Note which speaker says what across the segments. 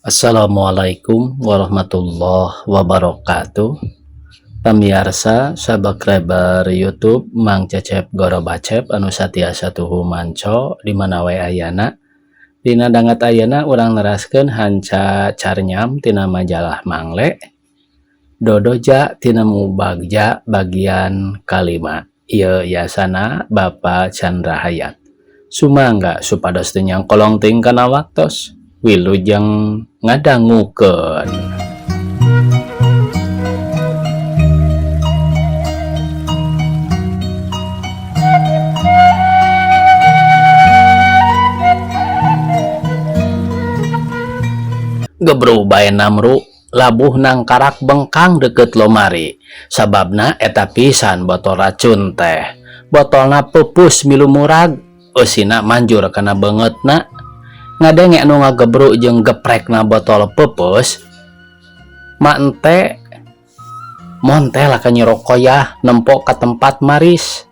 Speaker 1: Assalamualaikum warahmatullahi wabarakatuh. Pamiarsa subscriber YouTube Mang Cecep Gorobacep anu satiasa tuhu manco di mana wae ayana. Dina danget ayeuna urang neraskeun hanca carnyam tina majalah Mangle Dodoja tina Mubagja bagian kalima. Ieu yasana Bapak Chandra Hayat. Sumangga supados teu nyangkolong teuing kana waktos. Wilujeng ngadangukeun. Gebru bae namru labuh nangkarak bengkang deket lomari. Sababna eta pisan botol racun teh. Botolna pupus milu murag, eusina manjur kana beungeutna. Ngadenge anu ngagebruk jeung geprekna botol pupus, Mak Ente montel ka Nyi Rokoyah nempo ka tempat Maris.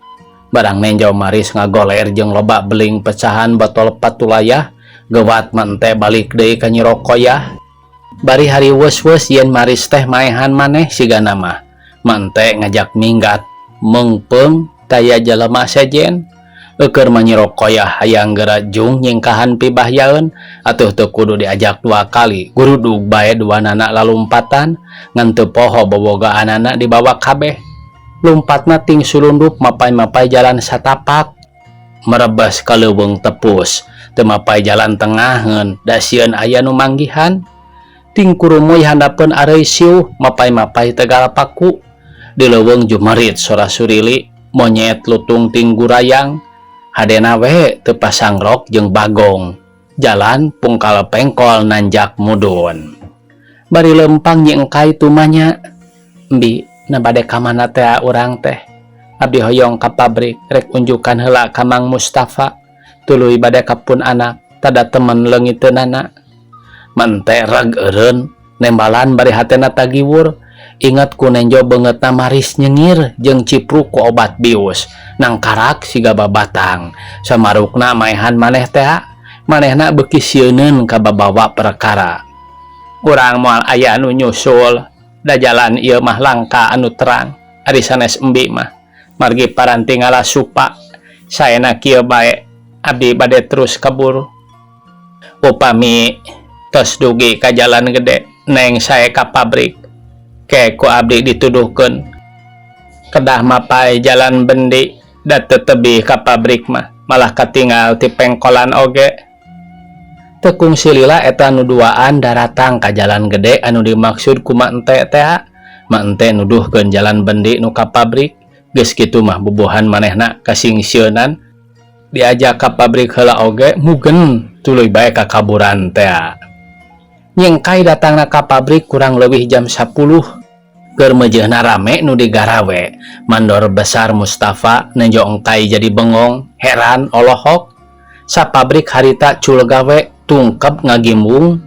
Speaker 1: Barang nenjo Maris ngagoler jeung loba beling pecahan botol patulayah, gewat Mak Ente balik deui ka Nyi Rokoyah. Bari hariweus-weus yen Maris teh maehan maneh sigana mah. Mak Ente ngajak minggat meungpeung taya jalema sejen. Eukeur mah Nyi Rokoyah hayang geura jung nyingkahan pibahyaeun atuh teu kudu diajak dua kali. Gurudug bae duanana lalumpatan ngan teu poho bobogaanana dibawa kabeh. Lumpatna ting sulundup mapay-mapay jalan satapak merebes ka leuweung tepus teu mapay jalan tengaheun da sieun aya nu manggihan. Ting kurumuy handapeun areuy siuh mapay-mapay tegal paku. Di leuweung jumerit sora surili monyet lutung ting gurayang. Hadena we teu pasang rok jeung bagong. Jalan pungkal pengkol nanjak mudun. Bari lempang Nyi Engkai tumanya. Embi, na bade ka mana teh urang teh? Abdi hoyong ka pabrik rek unjukan heula ka Mang Mustafa. Tuluy bade ka pun anak, tada temen leungiteunana. Mente reg eureun, nembalan bari hatena tagiwur. Ingat ku nenjo beungeutna Maris nyengir jeung cipruk ku obat bius. Nangkarak siga babatang. Samarukna maehan maneh teh, manehna beuki sieuneun ka babawa perkara. Urang moal aya anu nyusul, da jalan ieu mah langka anu terang. Ari sanes embi mah margi paranti ngala supa. Saena kieu bae abdi bade terus kabur. Upami tos dugi ka jalan gede neng sae ka pabrik. Ke ku abdi dituduhkeun kedah mapay jalan bendi da teu tebih ka pabrik mah malah katinggal ti pengkolan oge. Teu kungsi lila eta nu duaan daratang ka jalan gede anu dimaksud ku Mak Ente teh. Mak Ente nuduhkeun jalan bendi nu ka pabrik. Geus kitu mah bubuhan manehna kasingsieunan diajak ka pabrik heula oge mugen tuluy bae ka kaburan teh. Nyi Engkai datangna ka pabrik kurang leuwih jam 10. Keur meujeuhna rame nu digarawe. Mandor besar Mustafa nenjo Engkai jadi bengong, heran olohok. Sapabrik harita cul gawe tungkep ngagimbung.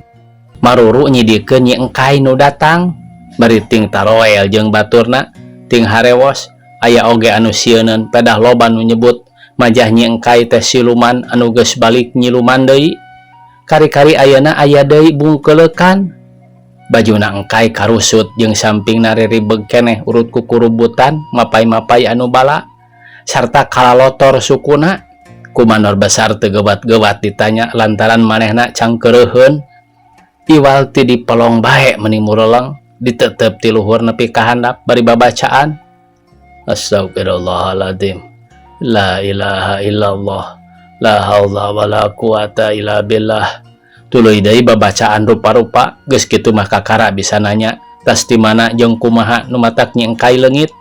Speaker 1: Maruru nyidikeun Nyi Engkai nu datang. Bari ting taroel jeung baturna, ting harewos aya oge anu sieuneun pedah loba nu nyebut majah Nyi Engkai teh siluman anu geus balik nyiluman deui. Kari-kari ayeuna aya deui bungkeleukan. Bajuna Engkai karusut jeung sampingna reribeg keneh urut kukurubutan mapay-mapay anu bala sarta kalalotor sukuna. Ku mandor besar teu gewat-gewat ditanya lantaran manehna cangkeureuheun. Iwal ti dipelong bae meni mureleng ditetep ti luhur nepi ka handap bari babacaan. Astagfirullahaladzim. La ilaha illallah. La haula wala quwata illa billah. Tuluy deui babacaan rupa-rupa geus kitu mah kakara bisa nanya tas di mana jeung kumaha nu matak Nyi Engkai leungit.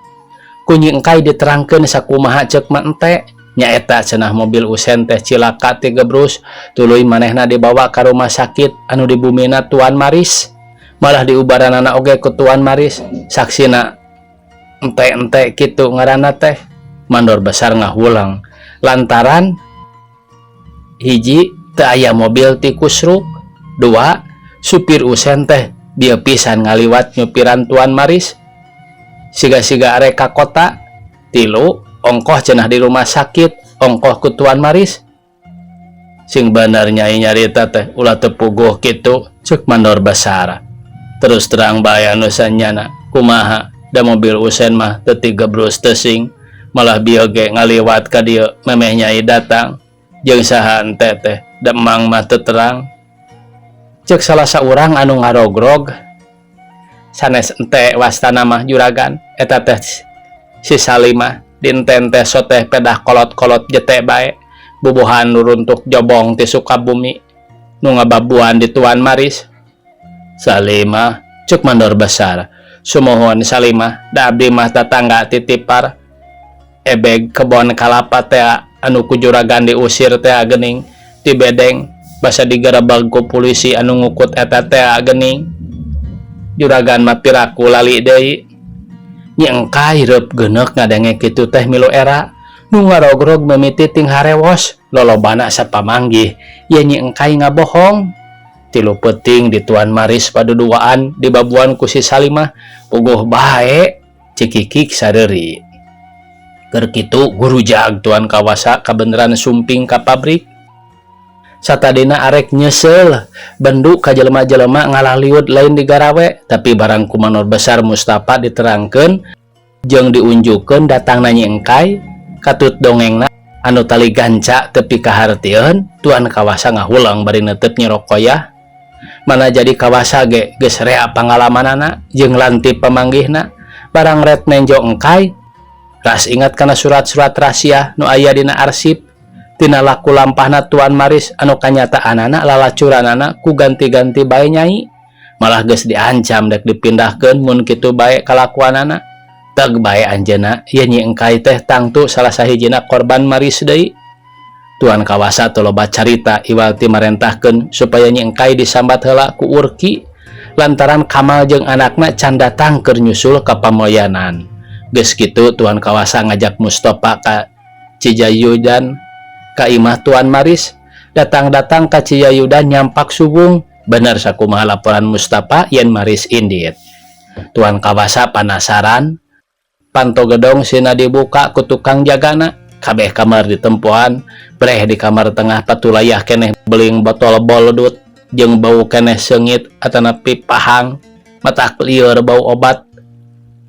Speaker 1: Ku Nyi Engkai diterangkeun sakumaha ceuk Mak Ente. Nyaeta cenah mobil Usen teh cilaka ti gebrus tuluy manehna dibawa ka rumah sakit anu dibumina Tuan Maris. Malah diubaranana oge ku Tuan Maris. Saksina ente-ente kitu ngaranna teh. Mandor besar ngahulang lantaran hiji teu aya mobil ti kusruk, dua supir Usen teh dia pisan ngaliwat nyupiran Tuan Maris siga-siga arek ka kota, tilu ongkoh cenah di rumah sakit ongkoh ku Tuan Maris. Sing bener, Nyai, nyarita teh ulah teu puguh kitu, cek mandor besar. Terus terang bae anu sanyana. Kumaha da mobil Usen mah teu tigebrus tesing, malah bieu ge ngaliwat ka dieu memeh Nyai datang. Jeung saha ente teh? Da emang mah teu terang, cek salah saurang anu ngarogrog. Sanes ente wastana mah, juragan, eta teh si Salimah. Di ente soteh pedah kolot-kolot jete bae, bubuhan nuruntuk jobong ti Sukabumi nu ngababuan di Tuan Maris. Salimah, cek mandor besar. Sumuhun, Salimah. Da abdi mah tatangga titipar ebeg kebon kalapa teh anu ku juragan diusir teh geuning, ti bedeng basa digerebeg ku polisi anu ngukut eta teh geuning. Juragan mah piraku lali deui. Nyi Engkai reup geuneuk ngadenge kitu teh, milu era nu ngarogrog mimiti ting harewos. Lolobana sapamanggih ye Nyi Engkai ngabohong. 3 peuting di Tuan Maris paduduaan dibabuan ku si Salimah, puguh bae, cikikik sareuri. Keur kitu gurujag Tuan Kawasa kabeneran sumping ka pabrik. Satadina arek nyesel bendu ka jelema-jelema ngalaliud lain digarawe, tapi barang ku mandor besar Mustafa diterangkeun jeung diunjukkeun datangna Nyi Engkai katut dongengna anu tali ganca tepi kahartieun, Tuan Kawasa ngahuleng bari netep Nyi Rokoyah. Mana jadi kawasa ge geus rea pangalamanana jeung lantip pamanggihna. Barang ret nenjo Engkai, ras ingat kana surat-surat rahasia nu aya dina arsip tina laku lampahna Tuan Maris anu kanyataanana lalacuranana ku ganti-ganti bae nyai, malah geus diancam dek dipindahkeun mun kitu bae kalakuanana. Teg bae anjeunna ye Nyi Engkai teh tangtu salah sahijina korban Maris deui. Tuan Kawasa teu loba carita iwal ti marentahkeun supaya Nyi Engkai disambat heula ku Urki lantaran Kamal jeung anakna can datang keur nyusul ka pamoyanan. Geus kitu Tuan Kawasa ngajak Mustafa ka Cijayudan, ka imah Tuan Maris. Datang-datang ka Cijayudan nyampak suwung, bener sakumaha laporan Mustafa yen Maris indit. Tuan Kawasa panasaran. Panto gedong sina dibuka ku tukang jagana. Kabeh kamar ditempoan. Breh di kamar tengah patulayah keneh beling botol boldut jeung bau keneh seungit atanapi pahang, matak lieur bau obat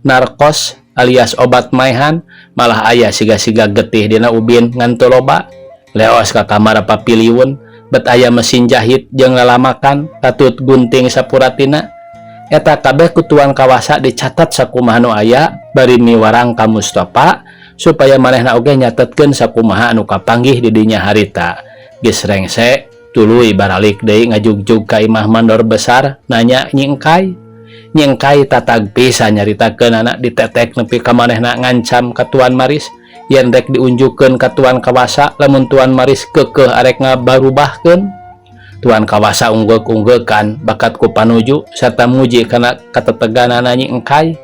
Speaker 1: narkos alias obat maehan, malah aya siga-siga getih dina ubin ngan teu loba. Leos ka kamar papiliun, bet aya mesin jahit jeung lalamakan katut gunting sapuratina. Eta kabeh ku Tuan Kawasa dicatat sakumaha nu aya bari miwarang ka Mustafa supaya manehna oge nyatetkeun sakumaha anu kapanggih di dinya harita. Geus rengse, tuluy baralik deui ngajugjug ka imah mandor besar nanya Nyi Engkai. Nyi Engkai tatag pisan nyaritakeunana, ditetek nepi ka manehna ngancam ka Tuan Maris yen rek diunjukkeun ka Tuan Kawasa lamun Tuan Maris keukeuh arek ngabarubahkeun. Tuan Kawasa unggeuk-unggeukan bakat ku panuju serta muji kana kateteganana Nyi Engkai.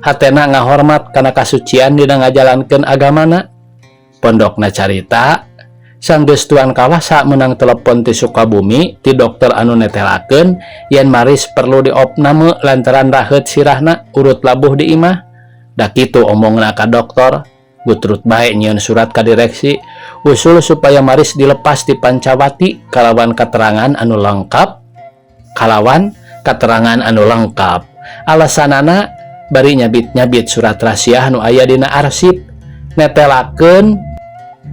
Speaker 1: Hatena ngahormat kana kasucian dina ngajalankeun agamana. Pondokna carita, sanggeus Tuan Kawasa menang telepon ti Sukabumi ti dokter anu netelakeun yen Maris perlu diopname lantaran raheut sirahna urut labuh di imah. Da kitu omongna ka dokter. Gutrut bae nyieun surat ka direksi usul supaya Maris dilepas di Pancawati kalawan keterangan anu lengkap, kalawan keterangan anu lengkap alasanana, bari nyabit-nyabit surat rahasia anu aya dina arsip netelakeun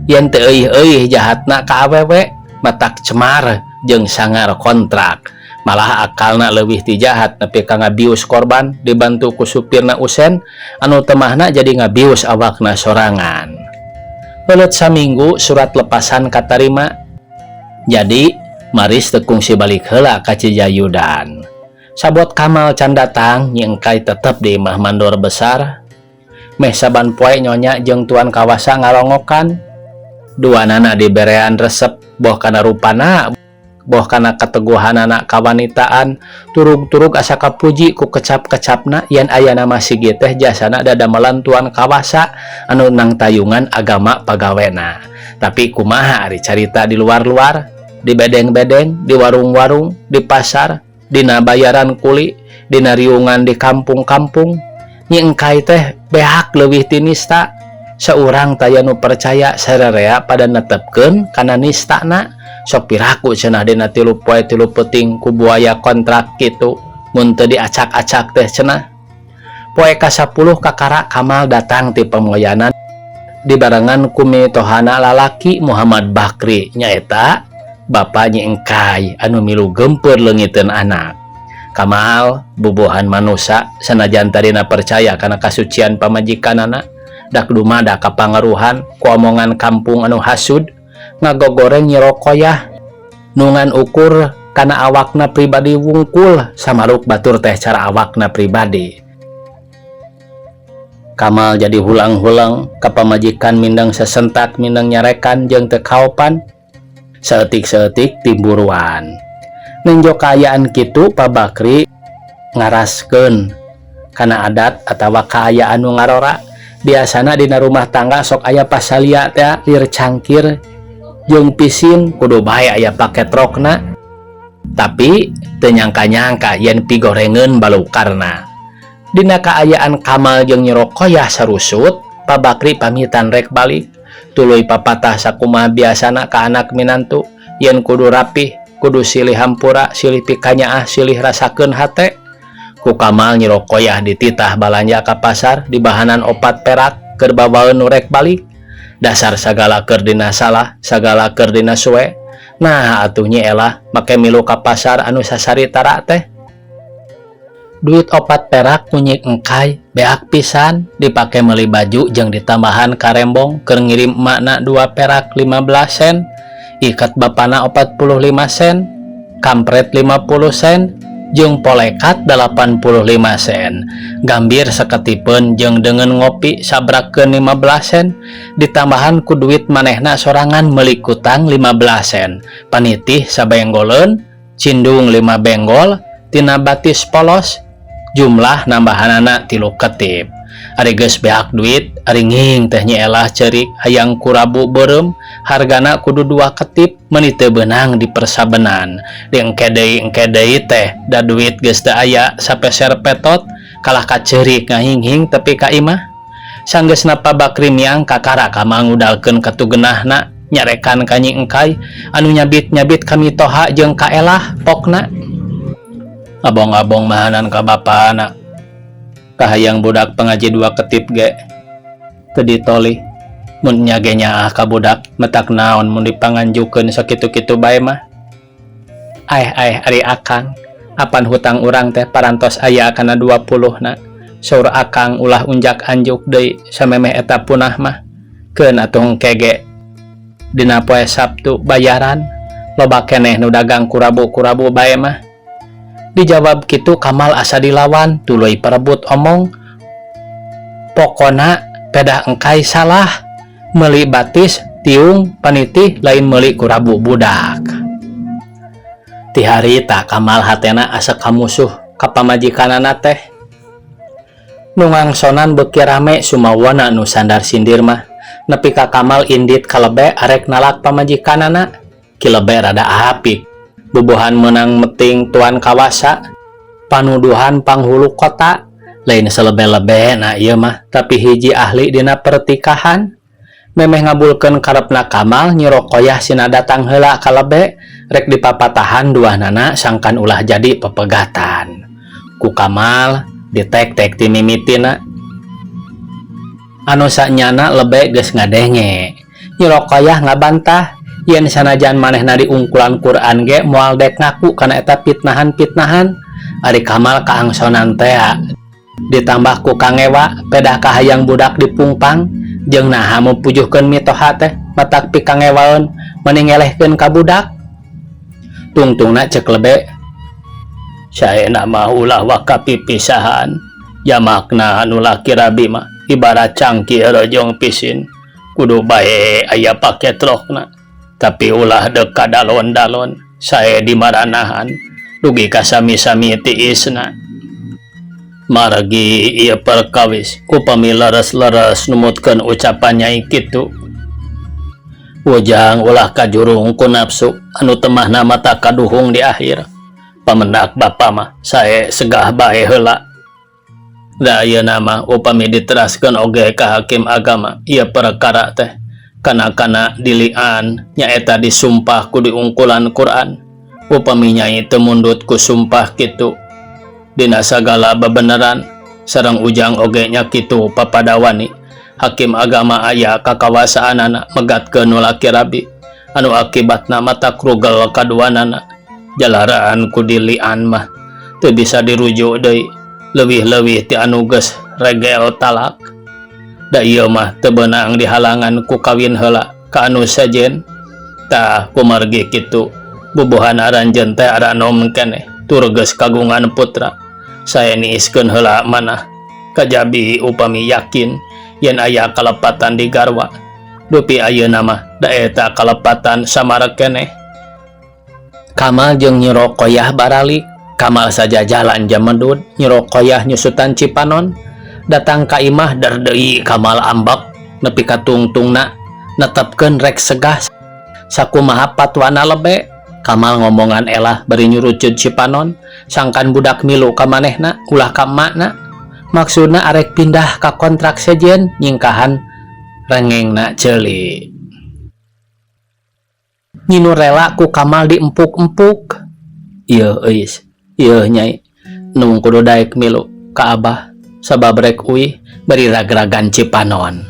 Speaker 1: yen teu euih-euih jahatna ka awewe, matak cemar jeung sangar kontrak, malah akalna leuwih ti jahat nepi ka ngabius korban dibantu ku supirna Usen anu temahna jadi ngabius awakna sorangan. Peuleut saminggu surat lepasan katarima, jadi Maris teu kungsi balik heula ka Cijayudan. Sabot Kamal can datang, Nyi Engkai tetep di imah mandor besar. Meh saban poe nyonya jeung Tuan Kawasa ngarongokan. Duanana diberean resep, boh kana rupana boh kana kateguhanana kawanitaan, turug-turug asa kapuji ku kecap-kecapna yen ayana masih teh jasana dadamelan Tuan Kawasa anu nang tayungan agama pagawena. Tapi kumaha ari carita di luar-luar, di bedeng-bedeng, di warung-warung, di pasar, dina bayaran kuli, dina riungan di kampung-kampung, Nyi Engkai teh beak leuwih ti nista. Saurang taya nu percaya, sarerea pada netepkeun kana nistana. Sok piraku cenah dina 3 poe 3 peuting ku buaya kontrak kitu mun teu diacak-acak teh cenah. Poe ka-10 kakara Kamal datang ti pamoyanan dibarengan ku mitohana lalaki Muhammad Bakri, nyaeta bapa Nyi Engkai anu milu gempeur leungiteun anak. Kamal bubuhan manusa, sanajan tadina percaya kana kasucian pamajikanana, dak dumada kapangaruhan ku omongan kampung anu hasud ngagogoreng Nyi Roqoyah nu ngan ukur kana awakna pribadi wungkul, samaruk batur teh cara awakna pribadi. Kamal jadi hulang-hulang ka pamajikan, mindeng sesentak, mindeng nyarekan jeung teu kaopan, saeutik-saeutik timburuan. Nenjo kaayaan kitu, Pak Bakri ngaraskeun kana adat atawa kaayaan nu ngarora. Biasana dina rumah tangga sok aya pasalia teh, lir cangkir jeung pisin kudu bae aya paketrokna, tapi teu nyangka-nyangka yen pigorengeun balukarna. Dina kaayaan Kamal jeung Nyi Roqoyah sarusut, Pak Bakri pamitan rek balik, tuluy papatah sakumaha biasana ka anak minantu yen kudu rapih, kudu silih hampura, silih pikanyaah, silih rasakeun hate. Ku Kamal Nyi Roqoyah dititah balanja ka pasar dibahanan 4 perak keur bawaeun nu rek balik. Dasar sagala keur dina salah, sagala keur dina suwe. Nah atuh, Nyi Elah, make milu ka pasar anu sasari tara teh. Duit 4 perak ku Nyi Engkai beak pisan dipake meuli baju jeung ditambahan karembong keur ngirim emakna 2 perak 15 sen, ikat bapana 45 sen, kampret 50 sen, jeung polekat 85 sen, gambir saketipeun jeung deungeun ngopi sabrakeun 15 sen, ditambahan ku duit manehna sorangan meuli kutang 15 sen, panitih sabenggoleun, cindung 5 benggol tina batis polos. Jumlah nambahanana 3 ketip. Ari geus beak duit, ari nging teh Nyi Elah ceurik hayang kurabu beureum, hargana kudu 2 ketip, meuni teu beunang di persabenan. Di engke deui, engke deui teh da duit geus teu aya sapeser petot, kalah ka ceurik ngahinghing tepi ka imah. Sanggeusna Pak Bakri miang, kakara Kamal ngudalkeun katugenahna nyarekan ka Nyi Engkai anu nyabit-nyabit ka mitoha jeung ka Elah pokna. Abong-abong mahanan ka bapana, kahayang budak pangaji 2 ketip ge teu ditolih. Mun nya ge nyaah ka budak, matak naon mun dipanganjukeun sakitu-kitu bae mah. Aeh aeh, ari akang, apan hutang urang teh parantos aya kana 20 na. Saur akang ulah unjak anjuk deui samemeh eta punah mah. Keun atuh, engke ge dina poe Sabtu bayaran, loba keneh nu dagang kurabu-kurabu bae mah. Dijawab kitu, Kamal asa dilawan, tuluy perebut omong. Pokona pedah Engkai salah meuli batis tiung panitih, lain meuli kurabu budak. Ti harita Kamal hatena asa kamusuh ka pamajikanana teh. Nu ngangsonan beuki rame sumawana nu sandar sindir mah, nepi ka Kamal indit ka Lebe arek nalak pamajikanana. Ki Lebe rada apik, bubuhan menang meting tuan kawasa, panuduhan panghulu kota, lain selebe-lebe nah ieu mah, tapi hiji ahli dina pertikahan. Memeh ngabulkeun karepna Kamal, Nyi Roqoyah sina datang heula ka Lebe rek dipapatahan duanana sangkan ulah jadi pepegatan. Ku Kamal ditek-tek ti mimitina anu sanyana Lebe geus ngadenge. Nyi Roqoyah ngabantah yen sanajan manehna diungkulan Quran ge moal dek ngaku kana eta fitnahan-fitnahan. Ari Kamal kaangsonan tea, ditambah ku kangewa pedah kahayang budak dipungpang, jeung naha mupujuhkeun mitoha teh matak pikangewaeun, mending ngelehkeun ka budak. Tungtungna cek Lebe, saena mah ulah waka pipisahan, jamakna anu laki rabi mah ibarat cangkir jeung pisin, kudu bae aya paketrokna, tapi ulah dek ka dalon-dalon, sae dimaranahan dugi ka sami-sami tiisna. Margi ieu perkawis, upami leres-leres numutkeun ucapan Nyai kitu, Ujang ulah kajurung ku nafsu anu temahna mata kaduhung di akhir. Pamendak bapa mah sae segah bae heula. Da ayeuna mah upami diteraskeun oge ka hakim agama ieu perkara teh. Kana-kana dilian nyaeta disumpah ku diungkulan Quran. Upami Nyai teu mundut ku sumpah kitu dina sagala bebeneran sareng Ujang oge nya kitu papada wani. Hakim agama aya kakawasaanana megatkeun nu laki rabi anu akibatna matak rugel kaduanana. Jalaraan ku dilian mah teu bisa dirujuk deui leuwih-leuwih ti anu geus regel talak. Da ieu mah teu beunang dihalangan ku kawin heula ka anu sejen. Tah kumargi kitu bubuhan aranjeun teh aranom keneh tur geus kagungan putra. Sae niiskeun heula manah kajabi upami yakin yen aya kalepatan di garwa. Dupi ayeuna mah da eta kalepatan samar keneh. Kamal jeung Nyi Roqoyah baralik. Kamal saja jalan jamedud, Nyi Roqoyah nyusutan Cipanon. Datang ka imah der deui Kamal ambek nepi ka tungtungna netepkeun rek segah sakumaha patwana lebe. Kamal ngomongan Elah bari nyurucud Cipanon sangkan budak milu ka manehna ulah ka emakna. Maksudna arek pindah ka kontrak sejen nyingkahan rengengna ceuli. Nyi Nu rela ku Kamal diempuk-empuk. Ieu euis, ieu Nyai, nu kudu daek milu ka Abah sabab rek uih bari ragragan Cipanon.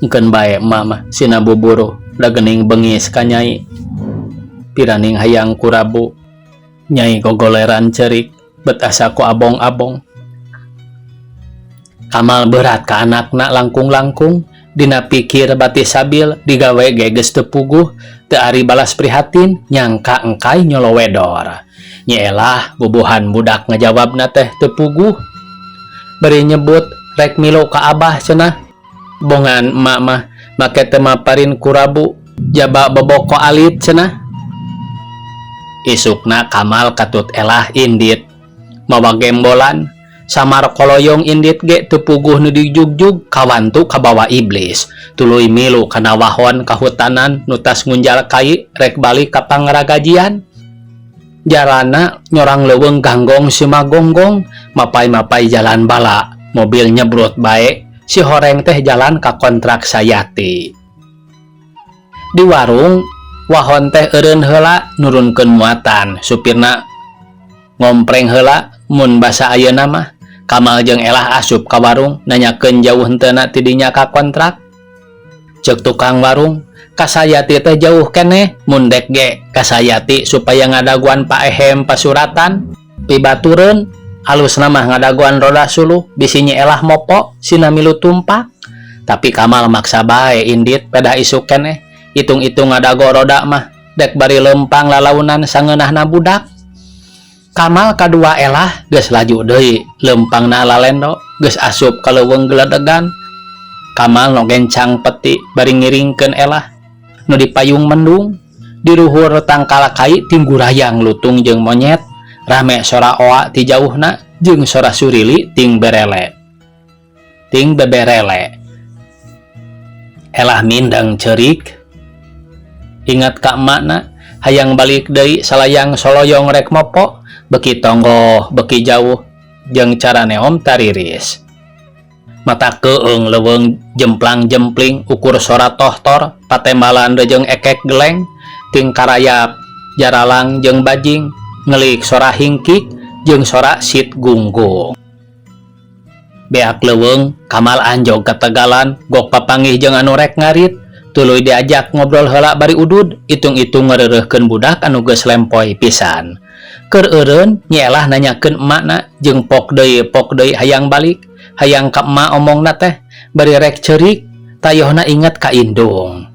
Speaker 1: Engkeun bae emak mah sina buburuh da geuning bengis ka Nyai. Piraning hayang kurabu Nyai gogoleran ceurik bet asa ku abong-abong. Kamal berat ka anakna langkung-langkung dina pikir batis sabil digawe ge geus teu puguh teu ari balas prihatin nyangka engkay nyolowedor. Nyi Elah bubuhan budak ngajawabna teh teu puguh. Bari nyebut rek milu ka Abah cenah. Bongan emak mah make teu maparin kurabu jaba boboko alit cenah. Isukna Kamal katut Elah indit mawa gembolan samar koloyong indit ge teu puguh nu dijugjug kawantu kabawa iblis tuluy milu kana wahon kahutanan nu tas ngunjal kai rek balik ka pangragajian. Jalana nyorang leuweung ganggong simagonggong mapai-mapai jalan bala mobil nyebrut bae si horeng teh jalan ka kontrak Sayati. Di warung wahon teh eureun heula nurunkeun muatan supirna ngompreng heula mun basa ayeuna mah. Kamal jeung Elah asup ka warung nanyakeun jauh henteuna ti dinya ka kontrak. Ceuk tukang warung ka Sayati teh jauh keneh mun dek ge ka Sayati supaya ngadaguan paehem pasuratan pibatureun alusna mah ngadaguan roda suluh bisi Nyi Elah mopo sina milu tumpak. Tapi Kamal maksa bae indit pedah isuk keneh itung-itung ngadago roda mah dek bari lempang lalaunan sangeunahna budak. Kamal kadua Elah geus laju deui lempangna lalendo geus asup ka leuweung geledegan. Kamal nu gencang peti bari ngiringkeun Elah nu dipayung mendung. Di luhur tangkal kai tinggurayang lutung jeung monyet rame sora oa ti jauhna jeung sora surili ting berele ting beberele. Elah mindeng ceurik ingat ka emakna hayang balik deui salayang soloyong rek mopo beki tonggoh beki jauh jeung cara neom tariris. Mata keung leuweung jemplang-jempling ukur sora tohtor patembalan jeung ekek geleng ting karayap jaralang jeung bajing ngelik sora hingkik jeung sora sit gunggung. Beak leuweung Kamal anjog ka tegalan gok papanggih jeung anu rek ngarit tuluy diajak ngobrol heula bari udud itung-itung ngareureurkeun budak anu geus lempoy pisan. Keur eureun Nyi Elah nanyakeun emakna jeung pok deui hayang balik hayang ka emak omongna teh bari rek ceurik tayohna inget ka indung.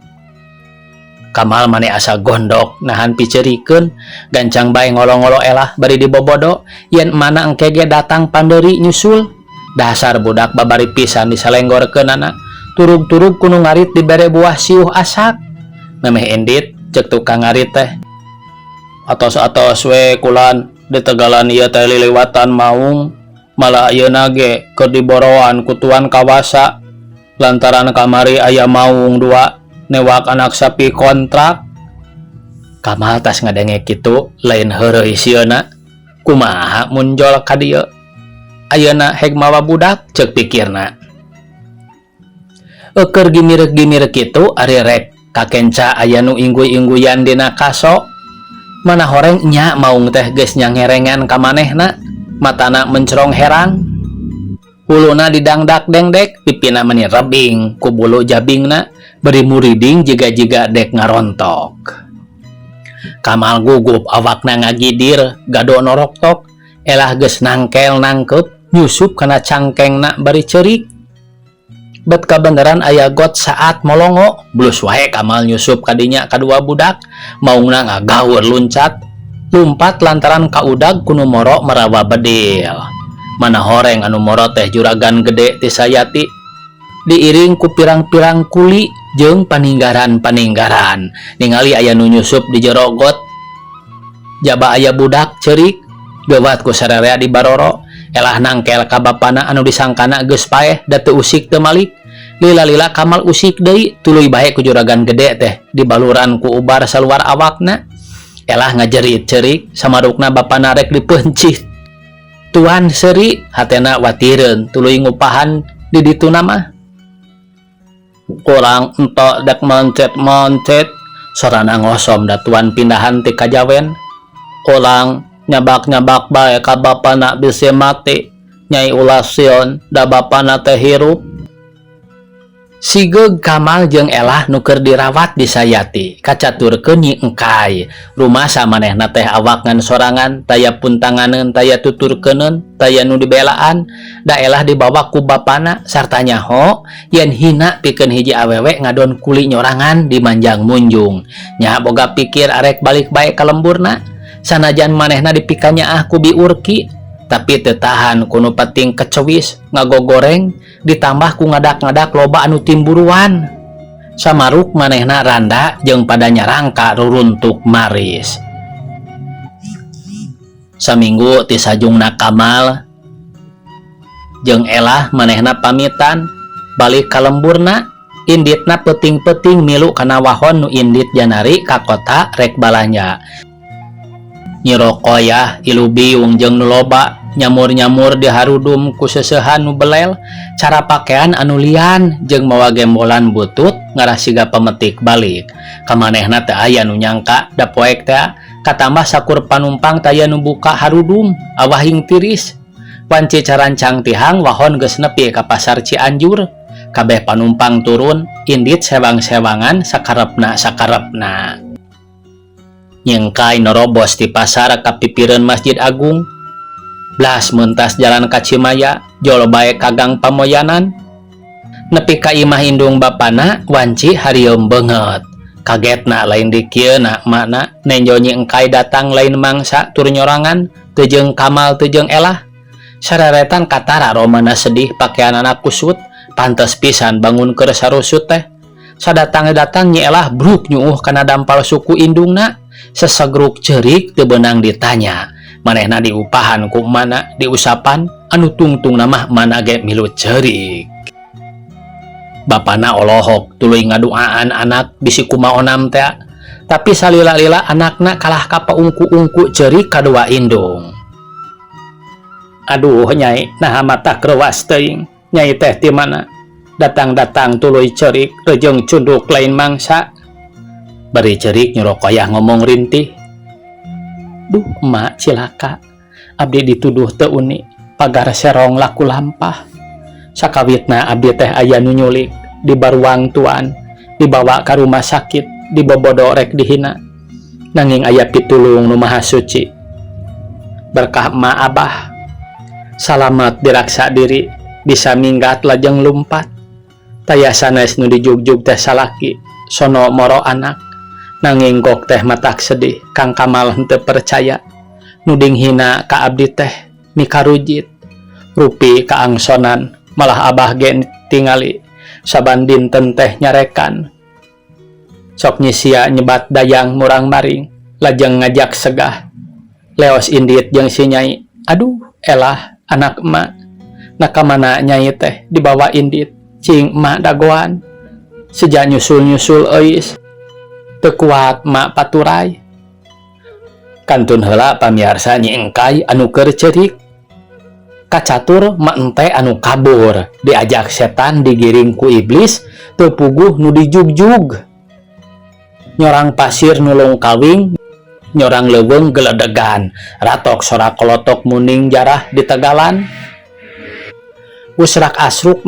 Speaker 1: Kamal mane asa gondok nahan piceurikeun gancang bae ngolo-ngolo Elah bari dibobodo yen emana engke ge datang pandeuri nyusul. Dasar budak babari pisan disalenggorkeunana turug-turug ku nu ngarit dibere buah siuh asak. Memeh indit ceuk tukang ngarit teh atos-atos we kulan di tegalan ieu teh liliwatan maung malah ayeuna ge keur diboroan ku tuan kawasa lantaran kamari aya maung dua newak anak sapi kontrak. Kamal tas ngadenge kitu lain heureuy sieuna kumaha mun jol ka dieu ayeuna heg mawa budak ceuk pikirna. Eukeur gimirek-gimirek kitu ari rek kakenca aya nu ingguy-ingguyan dina kaso. Mana horeng nya maung teh geus nyangerengan ka manehna, matana mencrong herang. Huluna didangdak dengdek, pipina meni rebing ku bulu jabingna bari muriding jiga-jiga dek ngarontok. Kamal gugup awakna ngagidir gado noroktok, Elah geus nangkel nangkep nyusup kana cangkengna bari ceurik. Bet kabeneran aya got saat molongo, blus wae Kamal nyusup kadinya kadua budak, maungna ngagaur luncat, lumpat lantaran kaudag ku nu moro marawa bedil. Mana horeng anu moro teh juragan gede ti Sayati, diiring ku pirang-pirang kuli jeung paninggaran-paninggaran. Ningali aya nu nyusup di jero got, jaba aya budak ceurik, geuwat ku sararea dibaroro. Elah nangkel ka bapana anu disangkana geus paeh da teu usik teu malik. Lila-lila Kamal usik deui, tuluy bae ku juragan gede teh dibaluran ku ubar saluar awakna. Elah ngajerit ceurik samarukna bapana rek dipeuncit. Tuan seuri hatena watireun tuluy ngupahan di dituna mah. Kurang entok dek moncet-moncet sorana ngosom da tuan pindahan ti kajawen. Urang nyabak-nyabak bae ka bapana bisi mati. Nyai ulah sieun da bapana teh hirup. Sigeug Kamal jeung Elah nu keur dirawat di Sayati kacaturkeun Nyi Engkay. Rumasa manehna teh awak ngan sorangan, taya puntanganeun, taya tuturkeuneun, taya nu dibelaan, da Elah dibawa ku bapana sarta nyaho yen hina pikeun hiji awewe ngadon kuli nyorangan di Manjang Munjung. Nya boga pikir arek balik bae ka lemburna, sanajan manehna dipikanyaah ku Bi Urki, tapi teu tahan ku nu penting kecewis ngagogoreng ditambah ku ngadak-ngadak loba anu timburuan. Samaruk manehna randa jeung pada nyarangka ruruntuk maris. Saminggu ti sajungna Kamal jeung Elah manehna pamitan balik ka lemburna, inditna peuting-peuting milu kana wahon nu indit janari ka kota rek balanja. Nyi Roqoyah ilu biung jeung nu loba nyamur-nyamur diharudum ku seuseuhan nu belel, cara pakean anu lian jeung mawa gembolan butut ngarah siga pemetik balik. Ka manehna teu aya nu nyangka da poek teh katambah sakur panumpang taya nu buka harudum awahing tiris. Wanci carancang tihang wahon geus nepi ka pasar Cianjur. Kabeh panumpang turun indit sewang-sewangan sakarepna-sakarepna. Nyi Engkay nerobos di pasar ka pipireun Masjid Agung. Blas mentas jalan ka Cimaya, jol bae ka Gang Pamoyanan. Nepi ka imah indung bapana wanci harieum beungeut. Kagetna lain dikieuna makna nenjo Nyi Engkay datang lain mangsa tur nyorangan teu jeung Kamal teu jeung Elah. Sareretan katara romana sedih pakeanana kusut, pantes pisan bangun keur sarusut teh. Sadatang-datang Nyi Elah bruk nyuuh kana dampal suku indungna. Sesegruk ceurik teu beunang ditanya. Manehna diupahan ku mana diusapan anu tungtungna mah mana ge milu ceurik. Bapana olohok tuluy ngaduaan anak bisi kumaha onam teh. Tapi salila-lila anakna kalah ka paungku-ungku ceurik kadua indung. Aduh nyai, naha mata kreuwas teuing. Nyai teh ti mana? Datang-datang tuluy ceurik rejeng cunduk lain mangsa. Bari ceurik Nyi Roqoyah ngomong rintih. Duh emak cilaka, abdi dituduh teu uni, pagar serong laku lampah. Sakawitna abdi teh aya nu nyulik di baruang tuan, dibawa ka rumah sakit, dibobodo rek dihina. Nanging aya pitulung nu maha suci. Berkah emak abah, salamet diraksa diri, bisa minggat lajeng lumpat. Taya sanes nu dijugjug teh salaki, sono moro anak. Nanging gok teh matak sedih, Kang Kamal henteu percaya. Nuding hina ka abdi teh mikarujit. Rupi kaangsonan, malah abah ge tingali saban dinten teh nyarekan. Sok nyisia nyebat dayang murang-maring, lajeng ngajak segah. Leos indit jeung si nyai, aduh elah anak emak. Nah kamana nyai teh dibawa indit, cing emak dagoan. Seja nyusul-nyusul euis. Teu kuat mak paturai. Kantun heula pamiarsa Nyi Engkay anu keur ceurik. Kacatur ente anu kabur diajak setan, digiring ku iblis, teu puguh nu dijugjug. Nyorang pasir nulung kawing, nyorang leuweung geledegan, ratok sorak kolotok muning jarah di tegalan. Usrak asruk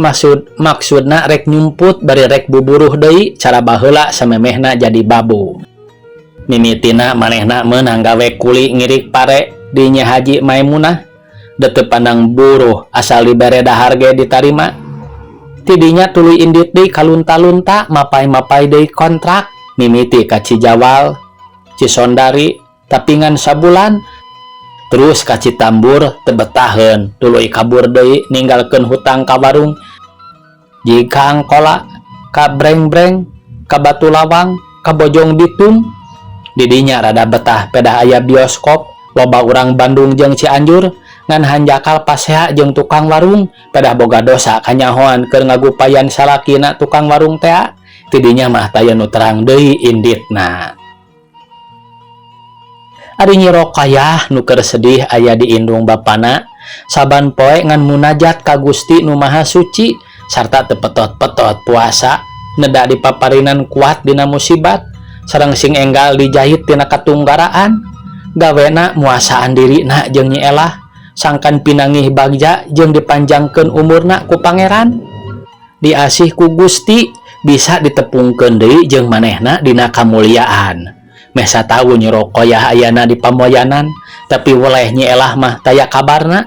Speaker 1: maksudna rek nyumput bari rek buburuh deui cara baheula samemehna jadi babu. Mimitina manehna meunang gawe kuli ngirik pare di Nyi Haji Maimunah. Teu pandang buruh, asal dibere dahar ge ditarima. Tidinya tuluy indit deui kalunta-lunta, mapay-mapay deui kontrak, mimiti ka Cijawal, Cisondari, tapi ngan sabulan. Terus ka Citambur, teu betaheun, tuluy kabur deui ninggalkeun hutang ka warung. Jika Angkola, ka Breng-Breng, ka Batu Lawang, ka Bojong Bitung. Didinya rada betah, pedah aya bioskop, loba urang Bandung jeung Cianjur, ngan hanjakal pasea jeung tukang warung, pedah boga dosa kanyahoan keur ngagupayan salakina tukang warung tea. Tidinya mah taya nu terang deui inditna. Ari Nyi Rokayah nu keur sedih aya di indung bapana, saban poe ngan munajat ka Gusti nu Maha Suci sarta teu petot-petot puasa, neda dipaparinan kuat dina musibat sareng sing enggal dijahit tina katunggaraan. Gawena muasaan dirina jeung Nyi Elah sangkan pinanggih bagja jeung dipanjangkeun umurna ku Pangeran, diasih ku Gusti bisa ditepungkeun deui jeung manehna dina kamuliaan. Meh sataun Nyi Rokoyah ayana di pamoyanan, tapi weleh Nyi Elah mah taya kabarna.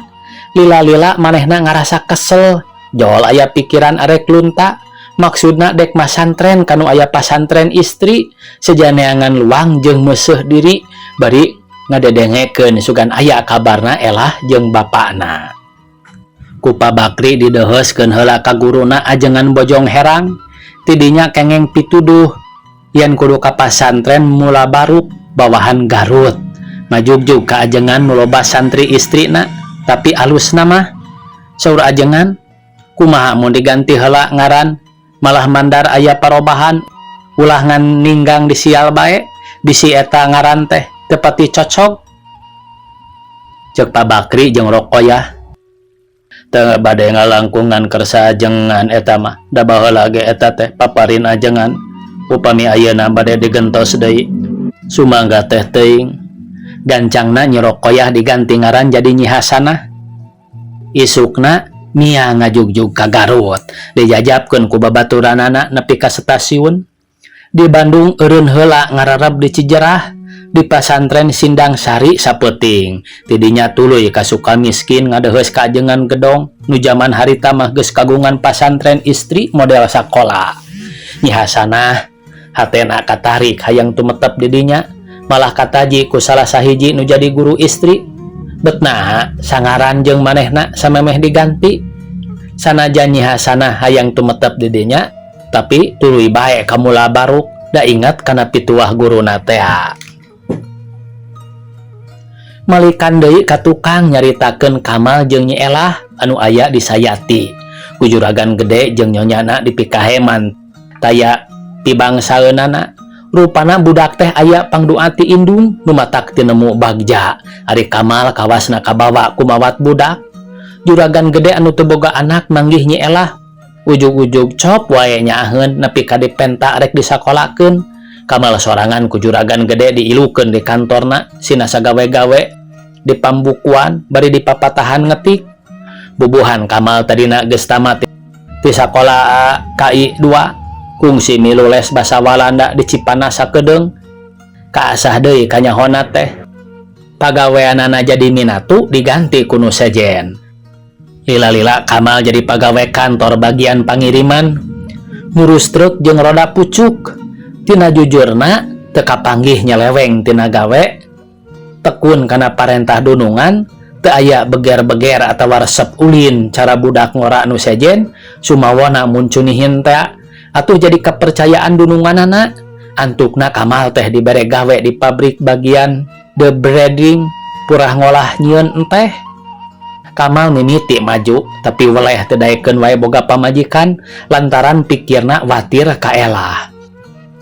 Speaker 1: Lila-lila manehna ngarasa kesel, jol aya pikiran arek lunta, maksudna dek masantren kanu aya pasantren istri, seja neangan luang jeung meuseuh diri bari ngadedengekeun sugan aya kabarna Elah jeung bapakna. Ku Pa Bakri dideuheuskeun heula ka guruna ajengan Bojong Herang. Tidinya kengeng pituduh yen kudu ka pasantren Mula Baruk bawahan Garut. Ngajugjug ka ajengan nu loba santri istrina, tapi alusna mah. Saur ajengan, kumaha mun diganti heula ngaran, malah mandar aya parobahan, ulah ngan ninggang di sial bae, bisi eta ngaran teh teu pati cocok. Ceuk Pa Bakri jeung Rokoyah, teu bade ngalangkungan kersa ajengan eta mah, da baheula ge eta teh paparin ajengan. Upami ayeuna bade digentos deui, sumangga teh teuing. Gancangna Nyi Rokoyah diganti ngaran jadi Nyi Hasanah. Isukna mia ngajugjug ka Garut, dijajabkeun ku babaturanana nepi ka stasiun. Di Bandung eureun heula ngararab di Cijerah, di pasantren Sindang Sari sapeuting. Tidinya tuluy ka Sukamiskin ngadeuheus ka ajengan Gedong nu jaman harita mah geus kagungan pasantren istri model sakola. Nyi Hasanah hatena katarik hayang tumetep di dinya, malah kataji ku salah sahiji nu jadi guru istri. Bet naha sangaran jeung manehna samemeh diganti? Sanajan Nyi Hasanah hayang tumetep di dinya, tapi tuluy bae ka Mula Baruk, da ingat kana pituah guruna tea. Malikan deui ka tukang nyaritakeun Kamal jeung Nyi Elah anu aya di Sayati. Ku juragan gede jeung nyonyana dipikaheman taya pibangsaeunana. Rupana budak teh aya pangdoa ti indung nu matak tinemu bagja. Ari Kamal kawasna kabawa ku mawat budak. Juragan gede anu teu boga anak manggih Nyi Elah, ujug-ujug cop wae nyaaheun nepi ka dipenta rek disakolakeun. Kamal sorangan ku juragan gede diilukeun di kantorna sina sagawe-gawe di pambukuan bari dipapatahan ngetik. Bubuhan Kamal tadina geus tamat ti sakola KI 2, kungsi milu les basa Walanda di Cipanas sakedeung. Kaasah deui kanyahona teh, pagaweanana jadi minatu diganti ku nu sejen. Lila-lila Kamal jadi pagawe kantor bagian pangiriman, ngurus truk jeung roda pucuk. Tina jujurna teu kapanggih nyeleweng tina gawe, tekun kana parentah dunungan, teu aya beger-beger atawa resep ulin cara budak ngora nu sejen sumawona muncunihin tea. Atuh jadi kepercayaan dununganana. Antukna Kamal teh dibere gawe di pabrik bagian the breading, purah ngolah nyieun enteh. Kamal mimiti maju, tapi weleh teu daekeun wae boga pamajikan lantaran pikirna watir ka Elah.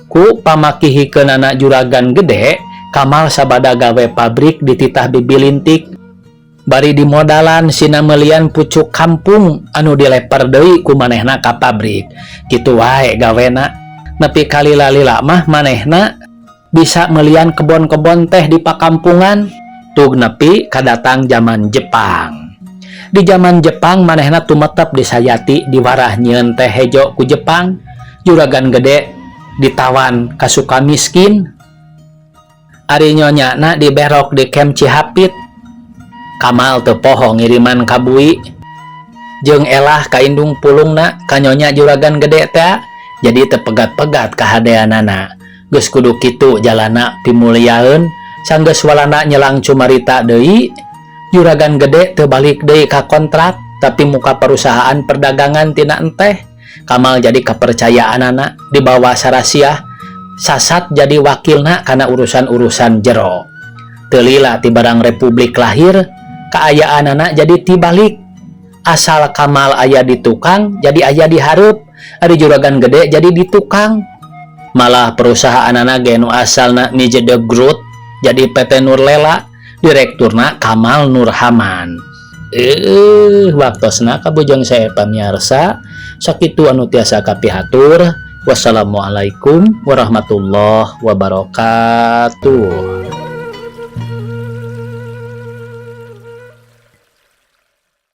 Speaker 1: Ku pamakihikeunana juragan gede, Kamal sabada gawe pabrik dititah bibilintik. Bari dimodalan sina melian pucuk kampung anu dileper deui ku manehna ka pabrik. Kitu wae gawena. Nepi ka lila-lila mah manehna bisa melian kebon-kebon teh di pakampungan tug nepi kadatang zaman Jepang. Di zaman Jepang manehna tumetep di Sayati, diwarah nyieun teh hejo ku Jepang. Juragan Gede ditawan ka Sukamiskin. Ari nyonyana diberok di Kem Cihapit. Kamal teu poho ngiriman ka bui jeung elah ka indung pulungna ka nyonya Juragan Gede teh, jadi teu pegat-pegat kahadeanana. Geus kudu kitu jalana pimuliaeun. Sanggeus Walanda nyelang cumarita deui, Juragan Gede teu balik deui ka kontrak, tapi muka perusahaan perdagangan tina enteh. Kamal jadi kepercayaanana, dibawa sarasiah sasat jadi wakilna karena urusan-urusan jero. Teu lila ti barang republik lahir, kaayaanana jadi tibalik. Asal Kamal aya di tukang, jadi aya di hareup. Ari Juragan Gede jadi di tukang. Malah perusahaanana ge nu asalna Nije de Groot jadi PT Nurlela, direkturna Kamal Nurhaman. Waktosna kabujeng saya, pamiarsa, sakitu anu tiasa kapihatur. Wassalamualaikum warahmatullahi wabarakatuh.